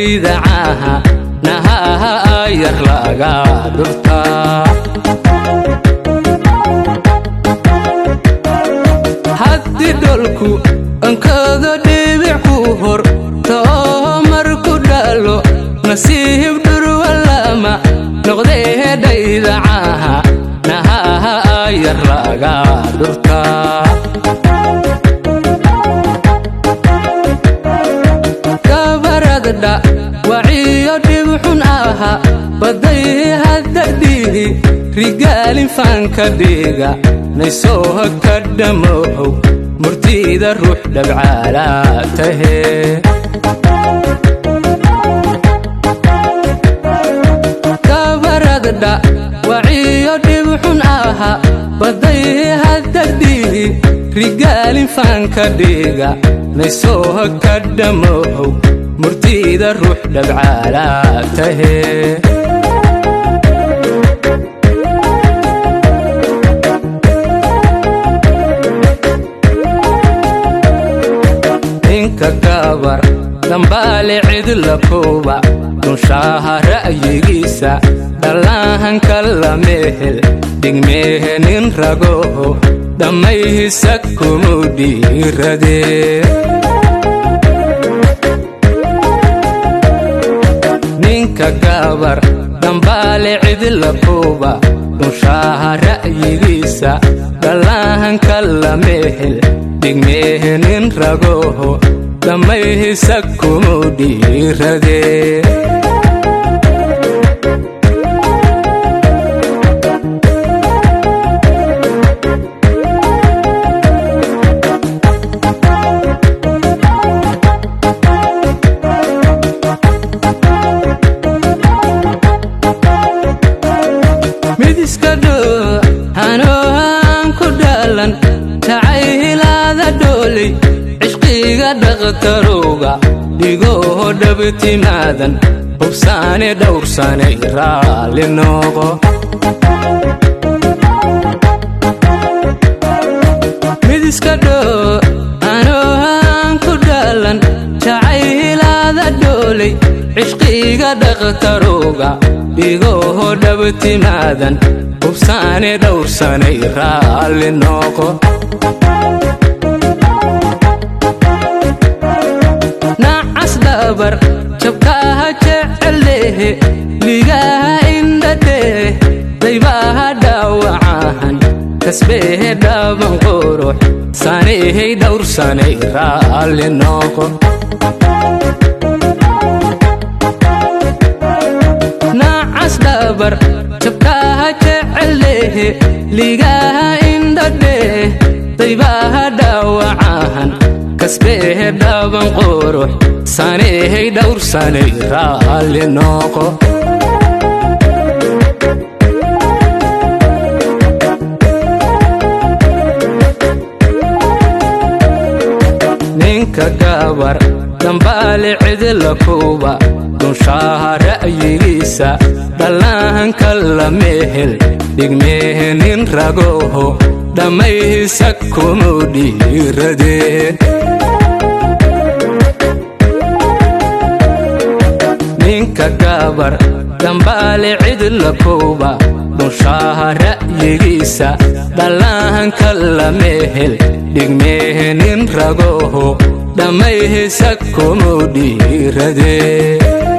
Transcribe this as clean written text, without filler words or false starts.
dhaydacaha nahaha ayar laga dhurtaa. Haddii dholku ankado dhibic ku hor too marku dhalo nasiib dhurwalama noqdee dhaydacaha nahaha ayar laga dhurtaa. Gabaradha waciyo dhibxun aha baday haddadhihi rigaalin faanka dhiga naysoo ka dhammow murtida ruux dhabcaala tahe. Gabaradha waciyo dhibxun aha baday haddadhihi rigaalin faanka dhiga naysoo ka dhammow murtida ruux dhabcaala tahe. Ninka gabar dambaale cidla kuba dunshaha ra'yigiisa dhallahanka lamehel dhigmehe nin ragoho dhammayhisa kumu dhiiradee. Ninka gabar dambaale cidla kuba dunshaha ra'yigiisa dhallahanka lamehel dhigmehe nin ragoho dhammayhisa kumu dhiiradee. Midiska dhoo hanoohaan ku dhalan jacaylaada dhooley cishqiga dhakhtarowga dhigooho dhabtimaadan hubsaane dhowrsanay raalli noqo. Midiska dhoo hanoohaan ku dhalan jacaylaada dhooley cishqiga dhakhtarowga dhigooho dhabtimaadan hubsaane dhowrsanay raalli noqo. Nacas dhabar jabkaaha jecelehe ligaha indhadhee daybaha dhaawacahan kasbehe dhaban qurux sanehey dhowrsanay raalli noqo. Nacas dhabar jabkaaha jecelehe ligaha indhadhee daybaha dhaawacahan kasbehe dhaban qurux sanehey dhowrsanay raalli noqo. Ninka gabar dambaale cidla kuba dunshaha ra'yigiisa dhallahanka lamehel dhigmehe nin ragoho dhammayhisa kumu dhiiradee. Ninka gabar dambaale cidla kuba dunshaha ra'yigiisa dhallahanka lamehel dhigmehe nin ragoho dhammayhisa kumu dhiiradee.